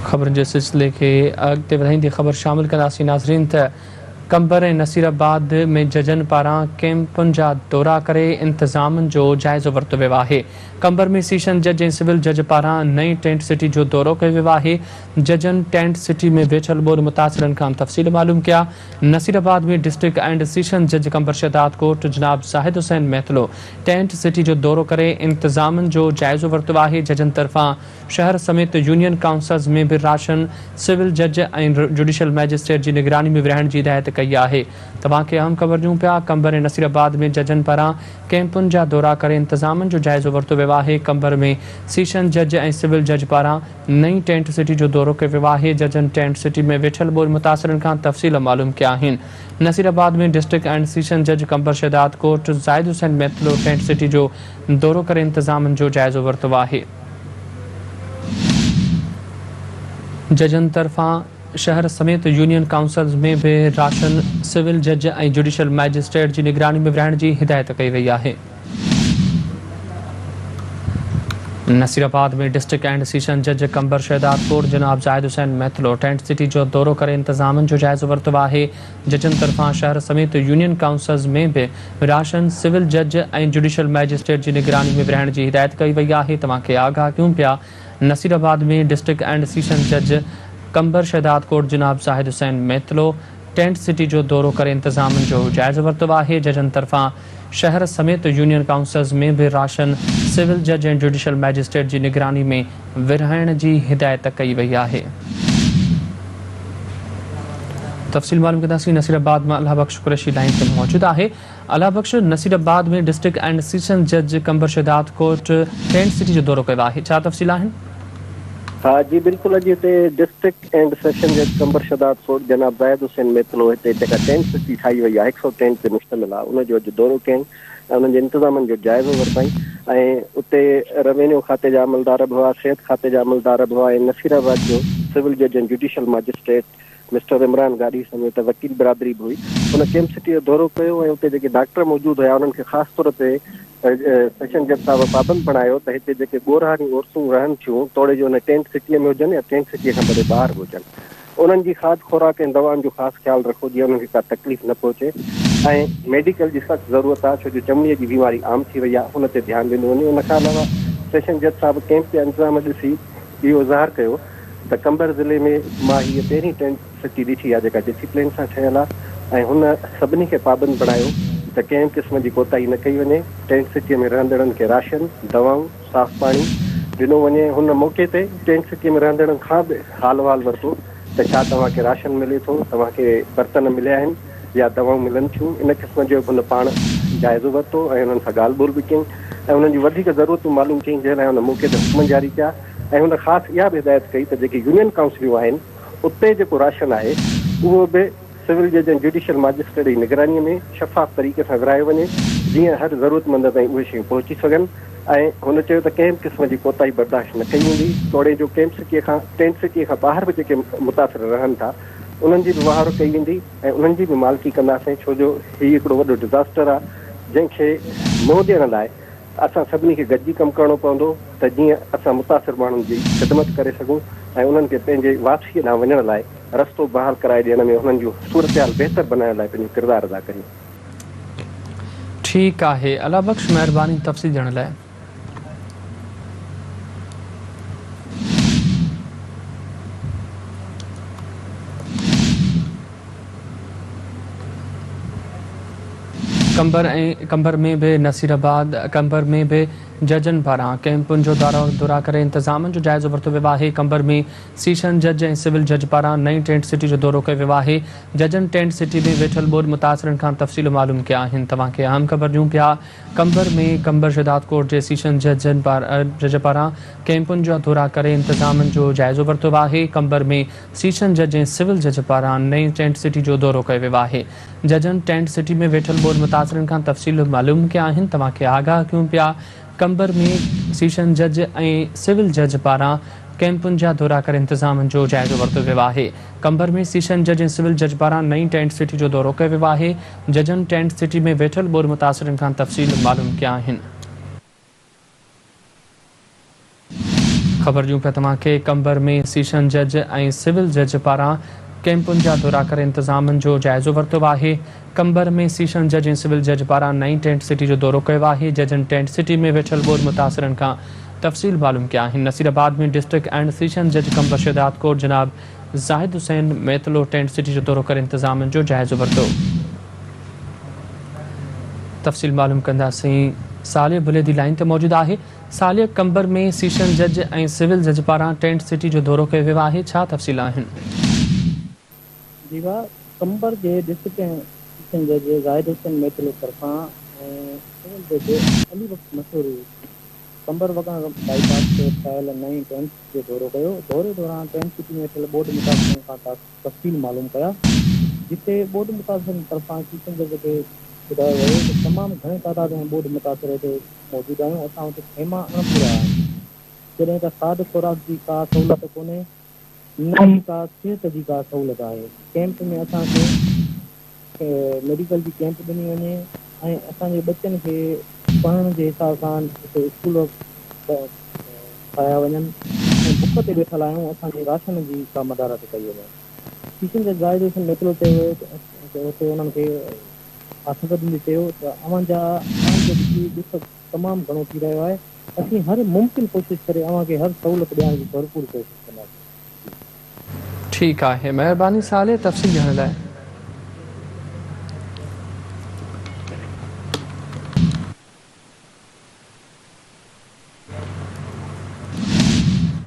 خبرن جي سلسلي کي اڳتي وڌائيندي خبر شامل ڪنداسين ناظرين ته قمبر ۽ نصير آباد ۾ ججن پاران ڪئمپن جا دورا ڪري انتظامن جو جائزو ورتو ويو آهي. قمبر ۾ سيشن جج ۽ سول جج پاران نئين ٽينٽ سٽي جو دورو ڪيو ويو آهي. ججن ٽينٽ سٽي ۾ ويٺل ٻوڏ متاثرن کان تفصيل معلوم ڪيا. نصير آباد ۾ ڊسٽرڪٽ اينڊ سيشن جج قمبر شهداد ڪوٽ جناب زاهد حسين ميتلو ٽينٽ سٽي جو دورو ڪري انتظامن جو جائزو ورتو آهي. ججن طرفان شهر سميت يونين ڪائونسلز ۾ به راشن سول جج ۽ جوڊيشل مئجسٽريٽ جي نگراني ۾ ورهائڻ جي هدايت ڪئي آهي. توهان کي اهم خبر ڏيون پيا قمبر ۽ نصير آباد ۾ ججن پاران ڪئمپن جا دورا ڪري انتظامن جو جائزو ورتو ويو آهي. قمبر ۾ سيشن جج ۽ سول جج پاران نئين ٽينٽ سٽي جو دورو ڪيو ويو آهي. ججن ٽينٽ سٽي ۾ ويٺل ٻوڏ متاثرن کان تفصيل معلوم ڪيا آهن. نصير آباد ۾ ڊسٽرڪٽ اينڊ سيشن جج قمبر شهداد ڪوٽ زاهد حسين ميتلو ٽينٽ سٽي جو دورو ڪري انتظامن جو جائزو ورتو آهي. ججن طرفان شهر سميت يونين ڪائونسلز ۾ به راشن سول جج ۽ جوڊيشل مئجسٽريٽ جي نگراني ۾ ورهائڻ جي هدايت ڪئي وئي آهي. نصير آباد ۾ ڊسٽرڪٽ اينڊ سيشن جج قمبر شهداد ڪوٽ جناب زاهد حسين ميتلو ٽينٽ سٽي جو دورو ڪري انتظامن جو جائزو ورتو آهي. ججن طرفان شهر سميت يونين ڪائونسلز ۾ به راشن سول جج ۽ جوڊيشل مئجسٽريٽ جي نگراني ۾ ورهائڻ جي هدايت ڪئي وئي آهي توهان کي آگاهه ڪيون پيا نصير آباد ۾ ڊسٽرڪٽ اينڊ سيشن جج قمبر شهداد ڪوٽ جناب زاهد حسين ميتلو ٽينٽ سٽي جو دورو ڪري انتظامن جو جائزو ورتو آهي ججن طرفان شهر سميت يونين ڪائونسلز ۾ به راشن سول جج ۽ جوڊيشل مئجسٽريٽ جي نگراني ۾ ورهائڻ جي هدايت ڪئي وئي آهي. تفصيل معلوم ڪنداسين نصير آباد مان الله بخش قريشي لائين تي موجود آهي الله بخش نصير آباد ۾ ڊسٽرڪٽ اينڊ سيشن جج قمبر شهداد ڪوٽ ٽينٽ سٽي جو دورو ڪيو آهي ڇا تفصيل آهن؟ ها جي بلڪل اڄ هتي ڊسٽرڪٽ اينڊ سيشن جج قمبر شهداد ڪوٽ جناب زاهد حسين ميتلو هتي جيڪا ٽينٽ سٽي ٺاهي وئي آهي هڪ سئو ٽينٽ تي مشتمل آهي ان جو اڄ دورو ڪيائين ۽ انهن جي انتظامن جو جائزو ورتائين ۽ اتي روينيو کاتي جا عملدار به هئا، صحت کاتي جا عملدار به هئا ۽ نصير آباد جو سول جج ۽ judicial magistrate mister Imran Gadhi سميت وڪيل برادري به هئي. ان ڪيمپ سٽي جو دورو ڪيو ۽ اتي جيڪي ڊاڪٽر موجود هيا انهن کي خاص طور تي سيشن جج صاحب پابند بڻايو ته هتي جيڪي ڳورهاريون عورتون رهن ٿيون توڙي جو ان ٽينٽ سٽيء ۾ هجن يا ٽينٽ سٽيء کان ڀلي ٻاهر به هجن انهن جي کاڌ خوراڪ ۽ دوائن جو خاص خيال رکو جيئن انهن کي ڪا تڪليف نه پهچي ۽ ميڊيڪل جي سخت ضرورت آهي ڇو جو چمڙي جي بيماري عام ٿي وئي آهي ان تي ڌيان ڏنو وڃي ان کان علاوه سيشن جج صاحب ڪئمپ جا انتظام ڏسي اهو اظهار ڪيو ته قمبر ضلعي ۾ مان هيء پهرين ٽينٽ سٽي ڏٺي آهي جيڪا ڊسيپلين سان ٺهيل آهي ۽ هن سڀني کي پابند بڻايو ته ڪنهن به قسم جي ڪوتاهي نه ڪئي وڃي ٽينٽ سٽي ۾ رهندڙن کي راشن، دوائون. صاف پاڻي ڏنو وڃي، هن موقعي تي ٽينٽ سٽي ۾ رهندڙن کان به حال احوال ورتو ته ڇا توهان کي راشن ملي ٿو، توهان کي برتن مليا آهن يا دوائون ملن ٿيون، ان قسم جو به هن پاڻ جائزو ورتو ۽ انهن سان ڳالهه ٻولهه به ڪيائين ۽ انهن جون وڌيڪ ضرورتون معلوم ڪيائين جنهن لاء هن موقعي تي حڪم جاري ڪيا ۽ هن خاص اها به هدايت ڪئي ته جيڪي يونين ڪائونسليون آهن اتي جيڪو راشن آهي اهو به سول جج ۽ جوڊيشل ماجسٽريٽ جي نگراني ۾ شفاف طريقي سان ورهايو وڃي جيئن هر ضرورتمند تائين اهي شيون پهچي سگهن ۽ هن چيو ته ڪنهن به قسم جي ڪوتاهي برداشت نه ڪئي ويندي توڙي جو ڪيمپ سٽي کان ٽينٽ سٽي کان ٻاهر به جيڪي متاثر رهن ٿا انهن جي به واهر ڪئي ويندي ۽ انهن جي به مالڪي ڪنداسين ڇو جو هي هڪڙو وڏو ڊزاسٽر آهي جنهن کي منهن ڏيڻ لاء اسان سڀني کي گڏجي ڪم ڪرڻو پوندو ته جيئن اسان متاثر ماڻهن جي خدمت ڪري سگهون ۽ انهن کي پنهنجي واپسيء ڏانهن وڃڻ لاء رستو بحال ڪرائي ڏيڻ ۾ انهن جون صورتحال بهتر بنائڻ لاء پنهنجو ڪردار ادا ڪريون. ٺيڪ آهي الله بخش مهرباني تفصيل ڏيڻ لاء. قمبر ۽ قمبر ۾ به نصير آباد قمبر ۾ به ججن پاران ڪئمپن جو دورا ڪري انتظامن جو جائزو ورتو ويو آهي قمبر ۾ سيشن جج ۽ سول جج پاران نئين ٽينٽ سٽي جو دورو ڪيو ويو آهي ججن ٽينٽ سٽي ۾ ويٺل ٻوڏ متاثرن کان تفصيل معلوم ڪيا آهن توهان کي اهم خبر ڏيون پيا قمبر ۾ قمبر شهدادڪوٽ جي سيشن ججن جج پاران ڪئمپن جا دورا ڪري انتظامن جو جائزو ورتو ويو آهي قمبر ۾ سيشن جج ۽ سول جج پاران نئين ٽينٽ سٽي جو دورو ڪيو ويو آهي. ججن ٽينٽ سٽي ۾ ويٺل ٻوڏ متاثرن کان تفصيل معلوم ڪيا آهن، توهان کي آگاهه ڪيون پيا، قمبر ۾ سيشن جج ۽ سول جج پاران ڪئمپن جا دورا ڪري انتظامن جو جائزو ورتو ويو آهي. قمبر ۾ سيشن جج ۽ سول جج پاران نئين ٽينٽ سٽي جو دورو ڪيو ويو آهي. ججن ٽينٽ سٽي ۾ ويٺل ٻوڏ متاثرن کان تفصيل معلوم ڪيا آهن. خبر ڏيون پيا توهان کي قمبر ۾ سيشن جج ۽ سول جج پاران ڪئمپن جا دورا ڪري انتظامن جو جائزو ورتو آهي. قمبر ۾ سيشن جج ۽ سول جج پاران نئين ٽينٽ سٽي جو دورو ڪيو آهي. ججن ٽينٽ سٽي ۾ ويٺل ٻوڏ متاثرن کان تفصيل معلوم ڪيا آهن. نصير آباد ۾ ڊسٽرڪٽ اينڊ سيشن جج قمبر شهدادڪوٽ جناب زاهد حسين ميتلو ٽينٽ سٽي جو دورو ڪري انتظامن جو جائزو ورتو. تفصيل معلوم ڪنداسين. صالح بليدي لائين تي موجود آهي. صالح قمبر ۾ سيشن جج ۽ سول جج پاران ٽينٽ سٽي جو دورو ڪيو ويو آهي، ڇا تفصيل آهن؟ جي ها، قمبر جي ڊسٽرڪٽ ۽ سيشن جج زاهد حسين ميتلو طرفان ۽ سول جج علي بخش مسوري قمبر وڳڻ بائي پاس تي ٺاهيل نئين ٽينٽ سٽي جو دورو ڪيو، دوري دوران ٽينٽ سٽي ۾ ويٺل ٻوڏ متاثرن کان تفصيل معلوم ڪيا، جتي ٻوڏ متاثرن طرفان سيشن جج کي ٻڌايو ويو ته تمام گهڻي تعداد ۾ ٻوڏ متاثر هتي موجود آهيون، اسان وٽ خيما اڻپورا آهن، جڏهن ته کاڌ خوراڪ جي ڪا سهولت ڪونهي، نه ئي ڪا صحت جي ڪا سهولت آهي، ڪئمپ ۾ اسان کي ميڊيڪل جي ڪئمپ ڏني وڃي ۽ اسان جي ٻچن کي پڙهڻ جي حساب سان هتي اسڪول ٺاهيا وڃن ۽ بک تي ويٺل آهيون، اسان جي راشن جي ڪا مدارت ڪئي وڃي. سيشن جج زاهد حسين ميتلو چيو ويو ته اتي انهن کي آٿت ڏيندي چيو ته اوهان جا اوهان جو ڏسي ڏک تمام گهڻو ٿي رهيو آهي، اسين هر ممڪن ڪوشش ڪري اوهان کي هر سهولت ڏيارڻ جي ڀرپور ڪوشش ڪنداسين. ٺيڪ آهي مهرباني صالح تفصيل ڏيڻ لاء.